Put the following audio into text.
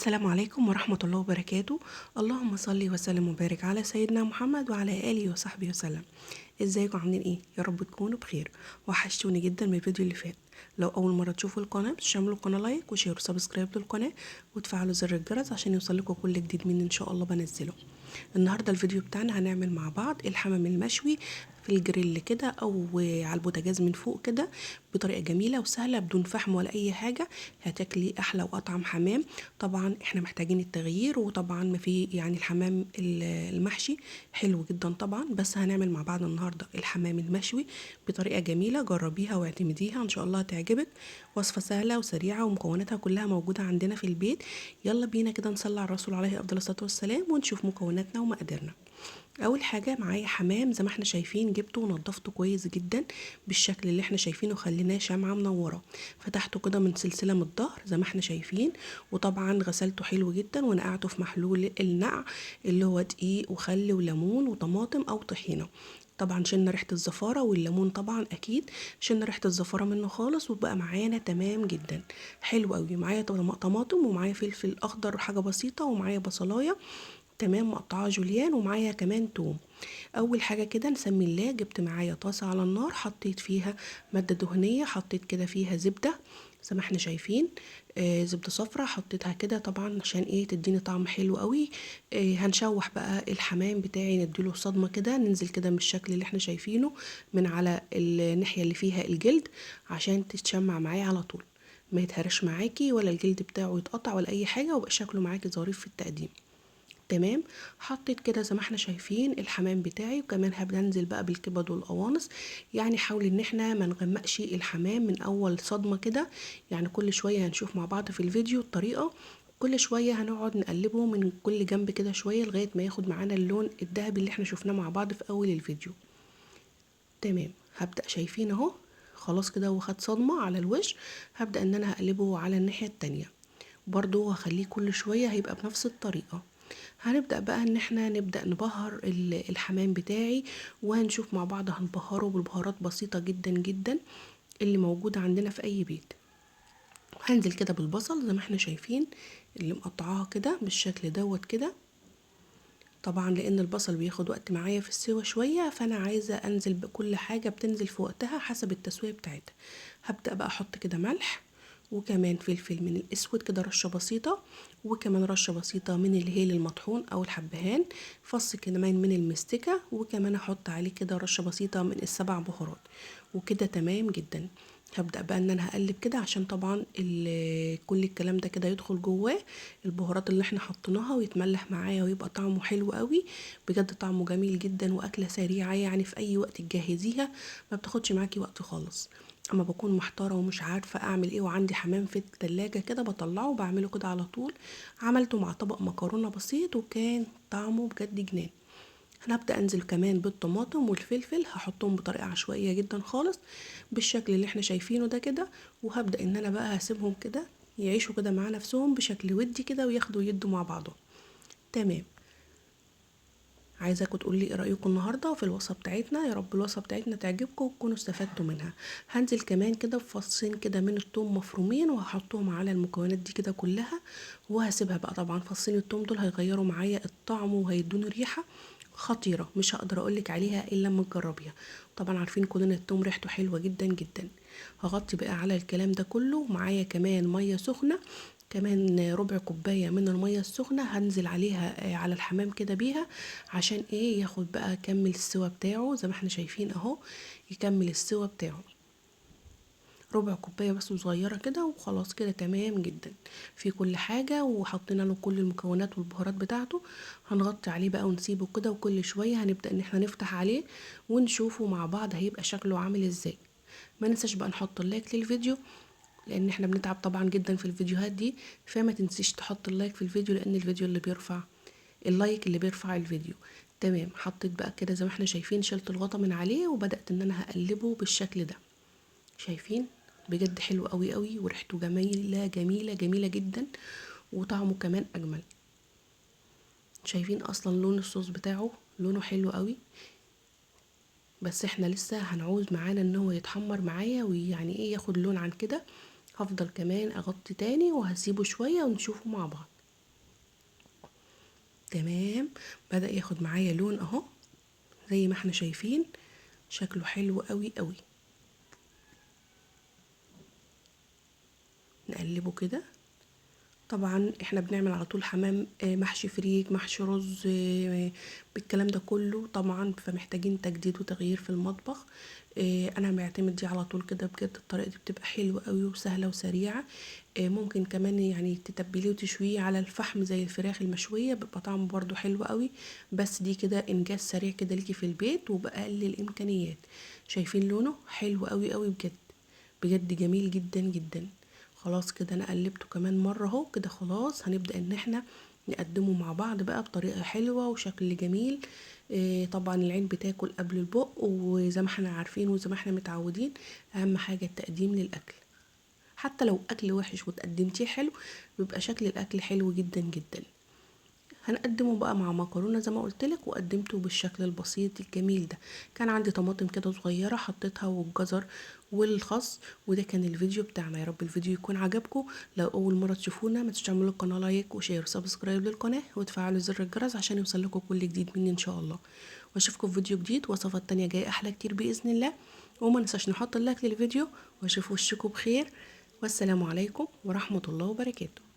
السلام عليكم ورحمة الله وبركاته. اللهم صل وسلم وبارك على سيدنا محمد وعلى آله وصحبه وسلم. ازيكم عاملين ايه؟ يا رب تكونوا بخير. وحشتوني جدا من الفيديو اللي فات. لو اول مرة تشوفوا القناة تعملوا القناة like و share و subscribe للقناة وتفعلوا زر الجرس عشان يوصلكم كل جديد مني ان شاء الله بنزله. النهارده الفيديو بتاعنا هنعمل مع بعض الحمام المشوي في الجريل كده او على البوتاجاز من فوق كده بطريقة جميلة وسهلة بدون فحم ولا اي حاجة. هتاكلي احلى واطعم حمام. طبعا احنا محتاجين التغيير، وطبعا ما في يعني الحمام المحشي حلو جدا طبعا، بس هنعمل مع بعض النهارده الحمام المشوي بطريقة جميلة. جربيها واعتمديها ان شاء الله هتعجبك. وصفه سهلة وسريعة ومكوناتها كلها موجودة عندنا في البيت. يلا بينا كده نصلي على الرسول عليه افضل الصلاة والسلام ونشوف مكوناتنا ومقاديرنا. اول حاجة معايا حمام زي ما احنا شايفين، جبته ونضفته كويس جدا بالشكل اللي احنا شايفينه، خليناه شمعة منورة. فتحته كده من سلسلة من الظهر زي ما احنا شايفين، وطبعا غسلته حلو جدا ونقعته في محلول النقع اللي هو دقيق وخل وليمون وطماطم او طحينه. طبعا شلنا ريحه الزفاره والليمون، طبعا اكيد شلنا ريحه الزفاره منه خالص، وبقى معانا تمام جدا حلو قوي. معايا طماطم ومعايا فلفل اخضر وحاجه بسيطة، ومعايا بصلايه تمام مقطعه جوليان، ومعايا كمان توم. اول حاجة كده نسمي الله. جبت معايا طاسه على النار، حطيت فيها مادة دهنية، حطيت كده فيها زبدة زي ما احنا شايفين، زبدة صفرا حطيتها كده طبعا عشان ايه تديني طعم حلو قوي. هنشوح بقى الحمام بتاعي، نديله صدمة كده، ننزل كده بالشكل اللي احنا شايفينه من على الناحية اللي فيها الجلد عشان تتشمع معايا على طول، ما يتهرش معاكي ولا الجلد بتاعه يتقطع ولا اي حاجة، ويبقى شكله معاكي ظريف في التقديم. تمام. حطيت كده زي ما احنا شايفين الحمام بتاعي، وكمان هبدا انزل بقى بالكبد والقوانص. يعني حاول ان احنا ما نغمقش الحمام من اول صدمة كده، يعني كل شوية هنشوف مع بعض في الفيديو الطريقة، كل شوية هنقعد نقلبه من كل جنب كده شوية لغاية ما ياخد معانا اللون الذهبي اللي احنا شفناه مع بعض في اول الفيديو. تمام. هبدا شايفين اهو خلاص كده هو خد صدمة على الوش. هبدا ان انا هقلبه على الناحية التانية برضو، هخليه كل شوية هيبقى بنفس الطريقة. هنبدأ بقى ان احنا نبدأ نبهر الحمام بتاعي، وهنشوف مع بعض هنبهره بالبهارات بسيطة جدا جدا اللي موجودة عندنا في اي بيت. هنزل كده بالبصل زي ما احنا شايفين اللي مقطعاها كده بالشكل دوت كده. طبعا لان البصل بياخد وقت معايا في السوا شوية، فانا عايزة انزل بكل حاجة بتنزل في وقتها حسب التسوية بتاعتها. هبدأ بقى احط كده ملح، وكمان فلفل من الاسود كده رشه بسيطة، وكمان رشه بسيطة من الهيل المطحون او الحبهان، فص كمان من المستكه، وكمان احط عليه كده رشه بسيطة من السبع بهارات، وكده تمام جدا. هبدا بقى ان انا هقلب كده عشان طبعا كل الكلام ده كده يدخل جواه البهارات اللي احنا حطيناها ويتملح معايا ويبقى طعمه حلو قوي. بجد طعمه جميل جدا، واكله سريعة يعني في اي وقت تجهزيها، ما بتاخدش معاكي وقت خالص. اما بكون محتارة ومش عارفه اعمل ايه وعندي حمام في التلاجة كده بطلعه وبعمله كده على طول. عملته مع طبق مكرونه بسيط وكان طعمه بجد جنان. هنبدا انزل كمان بالطماطم والفلفل، هحطهم بطريقة عشوائية جدا خالص بالشكل اللي احنا شايفينه ده كده، وهبدا ان انا بقى هسيبهم كده يعيشوا كده مع نفسهم بشكل ودي كده وياخدوا يدوا مع بعضهم. تمام. عايزاكم تقولوا لي ايه رايكم النهارده في الوصفة بتاعتنا، يا رب الوصفة بتاعتنا تعجبكم وتكونوا استفدتوا منها. هنزل كمان كده بفصين كده من الثوم مفرومين وهحطهم على المكونات دي كده كلها، وهسيبها بقى. طبعا فصين الثوم دول هيغيروا معايا الطعم وهيدوني ريحه خطيرة مش هقدر اقولك عليها الا لما تجربيها. طبعا عارفين كلنا الثوم ريحته حلوة جدا جدا. هغطي بقى على الكلام ده كله. معايا كمان مية سخنة، كمان ربع كوباية من المية السخنة هنزل عليها على الحمام كده بيها عشان ايه ياخد بقى كمل السوا بتاعه زي ما احنا شايفين اهو، يكمل السوا بتاعه. ربع كوباية بس صغيرة كده وخلاص كده تمام جدا في كل حاجة، وحطينا له كل المكونات والبهارات بتاعته. هنغطي عليه بقى ونسيبه كده، وكل شوية هنبدا ان احنا نفتح عليه ونشوفه مع بعض هيبقى شكله عامل ازاي. ما ننساش بقى نحط ال like للفيديو لان احنا بنتعب طبعا جدا في الفيديوهات دي، فما تنسيش تحط ال like في الفيديو لان الفيديو اللي بيرفع ال like اللي بيرفع الفيديو. تمام. حطيت بقى كده زي ما احنا شايفين، شلت الغطا من عليه وبدات ان انا هقلبه بالشكل ده. شايفين بجد حلو قوي قوي، وريحته جميلة جميلة جميلة جدا، وطعمه كمان اجمل. شايفين اصلا لون الصوص بتاعه لونه حلو قوي، بس احنا لسه هنعوز معانا ان هو يتحمر معايا ويعني ايه ياخد لون عن كده. هفضل كمان اغطي تاني وهسيبه شوية ونشوفه مع بعض. تمام، بدأ ياخد معايا لون اهو زي ما احنا شايفين، شكله حلو قوي قوي. نقلبه كده. طبعا احنا بنعمل على طول حمام محشي فريك، محشي رز، بالكلام ده كله طبعا، فمحتاجين تجديد وتغيير في المطبخ. انا بعتمد دي على طول كده بجد، الطريقة دي بتبقى حلوة قوي وسهلة وسريعة. ممكن كمان يعني تتبليه وتشويه على الفحم زي الفراخ المشويه، بيبقى طعمه برده حلو قوي. بس دي كده انجاز سريع كده ليكي في البيت وباقل الامكانيات. شايفين لونه حلو قوي قوي بجد بجد، جميل جدا جدا. خلاص كده انا قلبته كمان مرة اهو كده. خلاص هنبدا ان احنا نقدمه مع بعض بقى بطريقة حلوة وشكل جميل. طبعا العين بتاكل قبل البق، وزي ما احنا عارفين وزي ما احنا متعودين اهم حاجة التقديم للاكل. حتى لو اكل وحش وتقدمتيه حلو بيبقى شكل الاكل حلو جدا جدا. هنقدمه بقى مع مكرونه زي ما قلتلك، وقدمته بالشكل البسيط الجميل ده. كان عندي طماطم كده صغيرة حطيتها، والجزر والخس. وده كان الفيديو بتاعنا. يا رب الفيديو يكون عجبكم. لو اول مرة تشوفونا ما تنسوش تعملوا القناة like و share و subscribe للقناة، وتفعلوا زر الجرس عشان يوصل لكم كل جديد مني ان شاء الله. واشوفكم في فيديو جديد، وصفات تانية جاية احلى كتير باذن الله. وما ننساش نحط ال like للفيديو، واشوف وشكم بخير. والسلام عليكم ورحمة الله وبركاته.